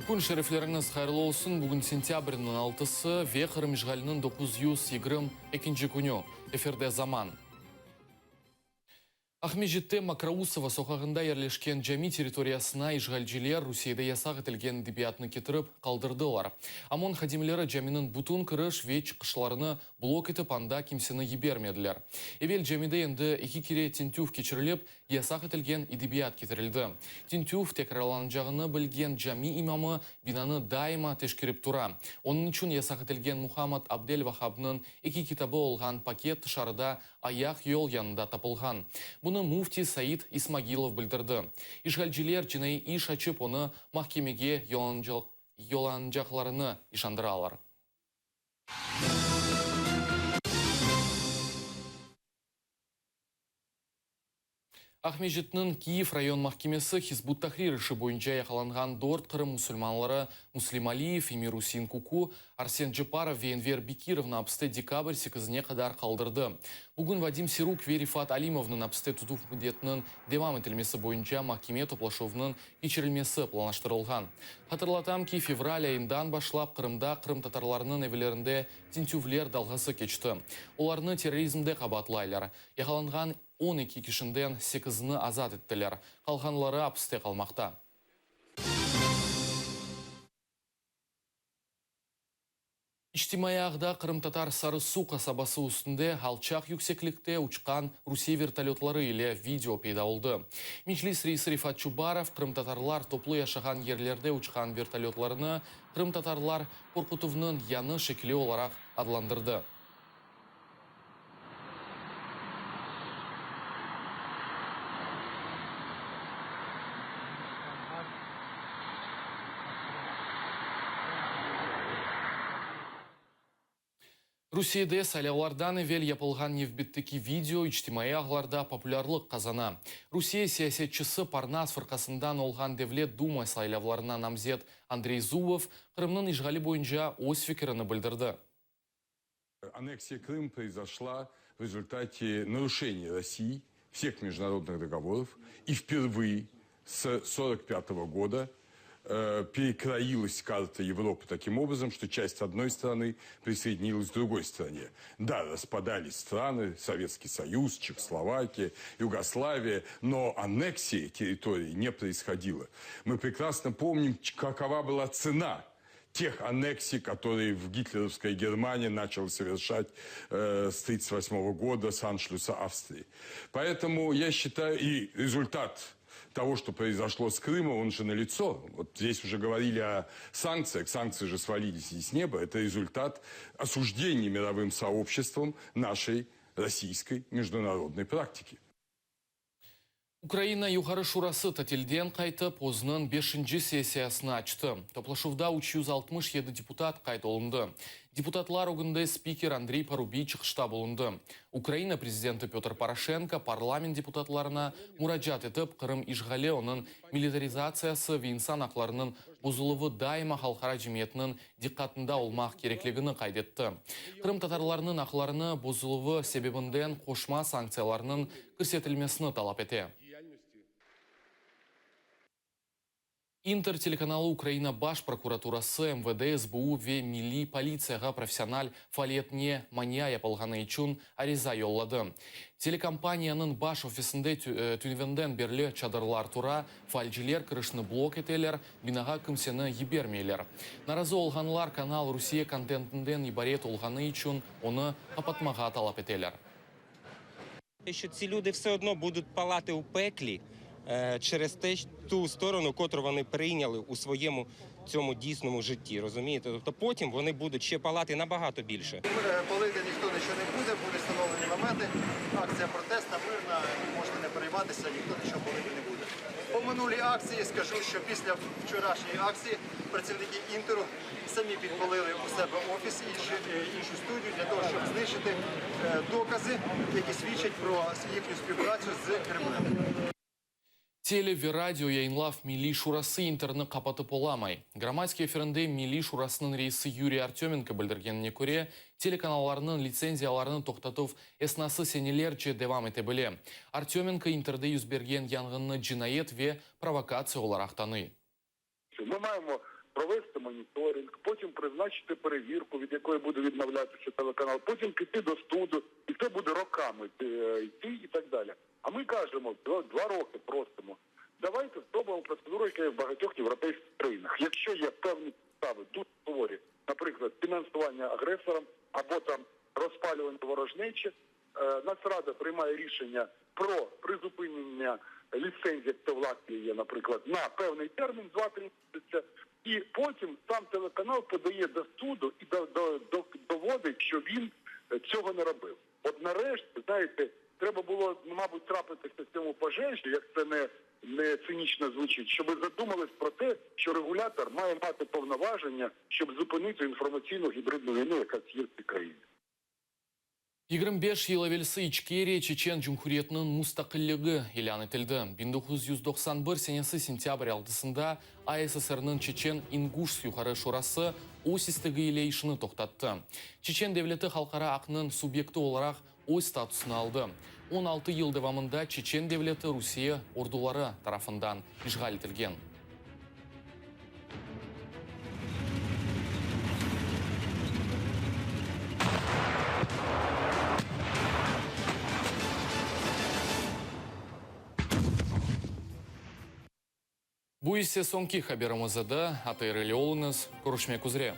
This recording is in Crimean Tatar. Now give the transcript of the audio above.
Kün şerifleriñiz hayırlı olsun! Bugün sentâbrniñ altısı ve Qırım işğaliniñ 922 künü. Efirde Zaman. Aqmescitte Mokrousova soqağında yerleşken cami territoriyasına işğalciler Rusiyede yasaq etilgen edebiyatnı ketirip qaldırdılar. OMON hadimleri caminiñ bütün kiriş ve çıqışlarını blok etip, anda kimseni yibermediler. Evel camide endi eki kere tintüv keçirilip, Yasaq etilgen edebiyat ketirildi. Tintüv tekrarlanacağını bilgen cami imamı binanı daima teşkerip tura. Onıñ içün yasaq etilgen Muhammad Abdel Vahabnıñ eki kitabı olğan paket tışarıda ayaq yol yanında tapılğan. Bunı müfti Said İsmagilov bildirdi. İşğalciler cinaiy iş açıp onı mahkemege yollanacaqlarını işandıralar. Aqmescitniñ Kiyev rayon mahkemesi Hizb ut-Tahrir işi boyunca yaqalanğan dört Qırım musulmanları Muslim Aliyev, Emir-Usein Kuku, Arsen Ceparov ve Enver Bekirovnı apiste dekabr sekizine qadar qaldırdı. Bugün Vadim Siruk ve Refat Alimovnıñ apiste tutuv müddetiniñ devam etilmesi boyunca mahkeme toplaşuvınıñ keçirilmesi planlaştırılğan. Hatırlatam ki, fevral ayından başlap Qırımda qırımtatarlarnıñ evlerinde tintüvler dalğası keçti. Olarnı terrorizmde qabaatlaylar. Yaqalanğan 12 kişinden sekizini azat ettiler, qalğanları apiste qalmaqta. İçtimaiy ağda qırımtatar Sarı Su qasabası üstünde alçaq yükseklikte uçqan Rusiye vertolötları ile video peyda oldı. Meclis reisi Refat Çubarov qırımtatarlar toplu yaşağan yerlerde uçqan vertolötlarını qırımtatarlar qorqutuvnıñ yañı şekili olaraq adlandırdı. Rusiyede saylavlardan evel yapılğan nevbetteki video içtimaiy ağlarda populârlıq qazana. Rusiye siyasetçisi Parnas fırqasından olğan Devlet Duma saylavlarına namzet Andrey Zubov Qırımnıñ işğali boyunca öz fikirini bildirdi. Anneksiya Krım произошла в результате нарушения Россией всех международных договоров и впервые с 45 года перекроилась карта Европы таким образом, что часть одной страны присоединилась к другой стране. Да, распадались страны, Советский Союз, Чехословакия, Югославия, но аннексии территории не происходило. Мы прекрасно помним, какова была цена тех аннексий, которые в гитлеровская Германия начала совершать э, с 1938 года с аншлюса Австрии. Поэтому я считаю, и результат того, что произошло с Крымом, он же налицо. Вот здесь уже говорили о санкциях. Санкции же свалились не с неба. Это результат осуждения мировым сообществом нашей российской международной практики. Ukraina Yuqarı Şurası tatilden qaytıp, özüniñ beşinci sessiyasını açtı. Toplaşuvda 367 deputat qayd olundı. Deputatlar ögünde spiker Andrey Parubiy çıqışta bulundı. Ukraina prezidenti Pötr Poroşenko parlament deputatlarına muracaat etip, Qırım işğali, onıñ militarizatsiyası ve insan aqlarınıñ bozuluvı daima halqara cemiyetniñ diqqatında olmaq kerekligini qayd etti. Qırımtatarlarnıñ aqlarını bozuluvı sebebinden qoşma sanktsiyalarnıñ kirsetilmesini talap ete. İnter telekanalı Ukraina Baş prokuraturası, MVD, SBU ve Milliy politsiyağa professional faaliyetine mania yapılğanı içün ariza yolladı. Telekompaniyanıñ baş ofisinde tünevinden berli çadırlar tura, faalciler kirişni blok eteler, binağa kimseni yibermeyler. Narazı olğanlar kanal Rusiye kontentinden ibaret olğanı içün onı qapatmağa talap eteler. Şo tsi lüdi vse odno budut palati u pekli çerez te, tu storonu, kotru voni priynâli u svoyemu tsyomu dійsnomu jitті, rozumієте? Тобто потім вони будуть ще палати набагато більше. Палити ніхто нічого не буде, будуть встановлені намети, акція протестна, мирна, можете не перейматися, ніхто нічого палити не буде. По минулій акції скажу, що після вчорашньої акції працівники Інтеру самі підпалили у себе офіс, іншу студію для того, щоб знищити докази, які свідчать про їхню співпрацю з Кремлем. Tele ve radio yayınlav Milliy şurası Interni qapatıp olamay. Gromadske efirinde Milliy şurasınıñ reisi Yuriy Artömenko bildirgenine köre, telekanallarnıñ litsenziyalarını toqtatuv esnası senelerce devam ete bile. Artömenko Interde yüz bergen yanğınnı cinayet ve provokatsiya olaraq tanıy. Mı mayemo. Провести моніторинг, потім призначити перевірку, від якої буде відмовлятися телеканал, потім піти до суду, і це буде роками йти і так далі. А ми кажемо, два роки просимо. Давайте спробуємо процедуру, яка є в багатьох європейських країнах. Якщо є певні підстави, дуже суворі, наприклад, фінансування агресором або там розпалювання ворожнечі, Нацрада приймає рішення про призупинення ліцензії, як це в Латвії є, наприклад, на певний термін, 2-3 місяці, і потім сам телеканал подає до суду і доводить, що він цього не робив. От нарешті, знаєте, треба було, мабуть, трапитися цьому пожежі, як це не цинічно звучить, щоб задумались про те, що регулятор має мати повноваження, щоб зупинити інформаційну гібридну війну, яка є в цій країні. 25 yıl evelsi İçkeriya Çeçen Cumhuriyetiniñ mustaqilligi ilân etildi. 1991 senesi sentâbr altısında ASSRniñ Çeçen-İnguş Yuqarı Şurası öz istegi ile işini toqtattı. Çeçen devleti halqara aqnıñ subyekti olaraq öz statusını aldı. 16 yıl devamında Çeçen devleti Rusiye orduları tarafından işğal etilgen. Bu ise soñki haberimiz edi. ATR ile oluñız. Körüşmek üzre.